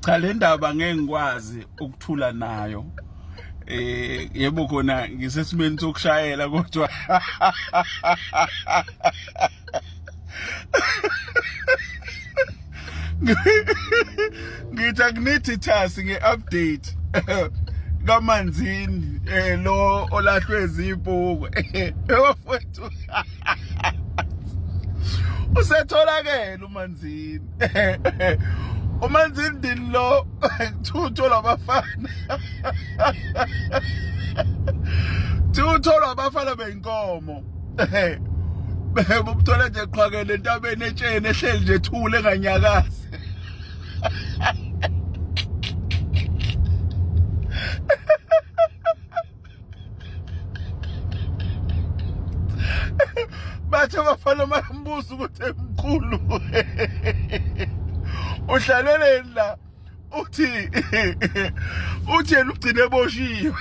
Cha, le ndaba ngeke ngikwazi ukuthula nayo. Yebo khona ngisesimeni sokushayela, kodwa ngithi akunithi thasi nge-update kaManzini, lo olahlwe zibhuku bafowethu. Usetholakele uManzini. UManzini ndini lo thutho labafana, thutho labafana beyinkomo, bumthola nje qhwakele entabeni etsheni, ehleli nje thule, enganyakazi. Bathi abafana bayambuza ukuthi, "Emkhulu, uhlaleleni la?" Uthi yena ugcine eboshiwe.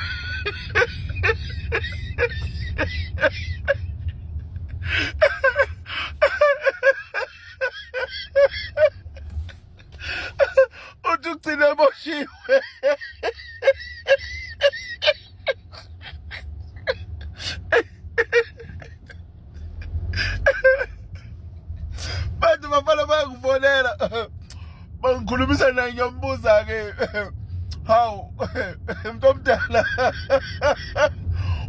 Uthi ugcine eboshiwe. Bantu bafana bayangifonela, bangikhulumisa naye, ngiyambuza-ke, "Hawu, mntu omdala,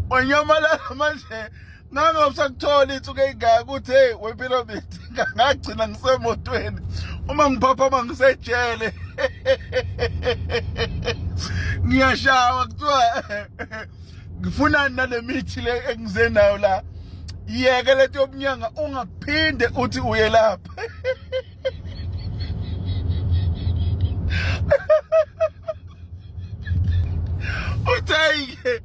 wanyamalala manje, ngangasakuthola insuku ey'ngaka?" Ukuthi, "Hey wempilo mithi, ngagcina ngisemotweni, uma ngiphaphama ngisejele, ngiyashawa, kuthiwa ngifunani nale mithi le engize nayo la? Yeke lento yobunyanga, ungaphinde uthi uye lapha." Uthi, "Hayi-ke,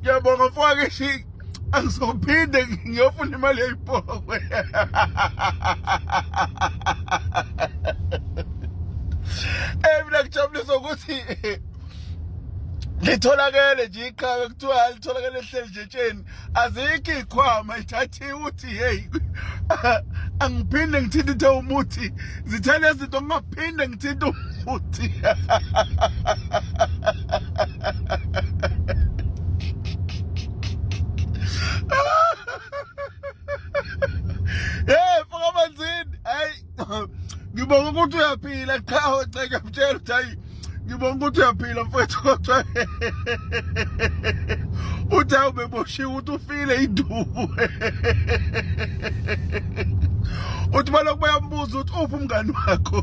ngiyabonga mfowake shi, angizophinde ngiyofuna imali yeyibhokwe." Mina kujabulisa ukuthi litholakele nje iqhawe. Kuthiwa litholakele ehleli nje etsheni, azikho iy'khwama ithathiwe. Uthi, "Hey, angiphinde ngithinte umuthi, zithele izinto, ngingaphinde ngithinte umuthi." Hey, mfoka Manzini, hayi, ngibonga ukuthi uyaphila. Qhawe, cha, ngiyakutshela ukuthi hayi, ngibonga ukuthi uyaphila mfowethu, kodwa uthi hayi, ubeboshiwe, ukuthi ufile induku. Uthi balokhu bayambuza ukuthi, "Uphi umngani wakho?"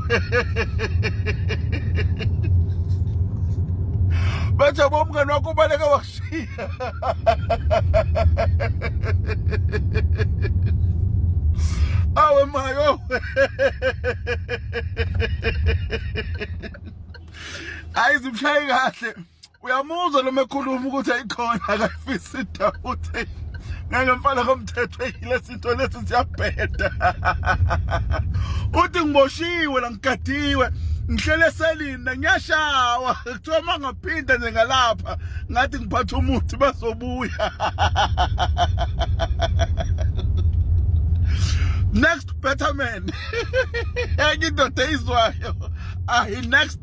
Bathi, "Yabo, umngani wakho ubaleka wakushiya." Awe mayo, hayi, zimshaye kahle. Uyamuzwa noma ekhuluma ukuthi ayikhona, akayifisi indaba. Uthi, "Ngeke mfana komthetho, lesi nto lesi siyabheda." Uthi, "Ngiboshiwe la, ngigadiwe, ngihlele eselini, ngiyashawa, kuthiwa uma ngaphinda nje ngalapha ngathi ngiphatha umuthi bazobuya." Next better man, enye indoda eyizwayo ayi next.